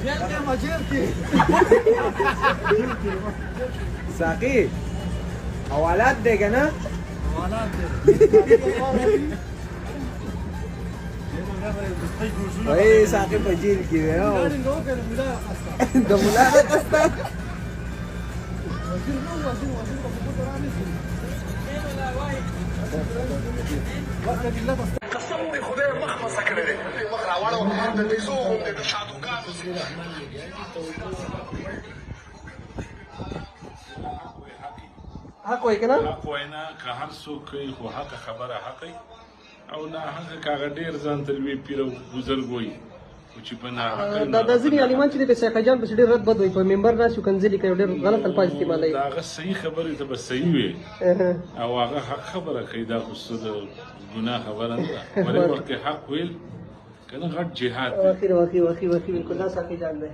جیل کې ما، جیل کې ساقي حوالات دی که نه؟ حوالات دی. وای ساقي په جیل کې دی د مولا حق ستا. وزیر نو وزیر، وزیر په کوټه رانیسي. قسم دی خدای مخ مسه کړی دی، مخ راواړو د پیسو غوندې د شادوګانو. حق وای کنه؟ حق وینا که هر څوک کوي خو حق خبره حق وي، او نه حق کاغه ډیر ځان ته لوی پیر او بزرګ وي، خو چې په ناحقه دا د ځینې عالمان چې د سیخ جان پسې ډېر رد بد وي، په منبر ناست یو کنځلې کوي، ډېر غلط الفاظ استعمالوي. دا هغه صحیح خبرې ته به صحیح وي او هغه حق خبره کوي، دا خو څه د ګناه خبره نه ده. ولې وخت کې حق ویل کنه غټ جهاد دی. واقعي واقعي واقعي واقعي، بالکل. دا ساقي جان دی.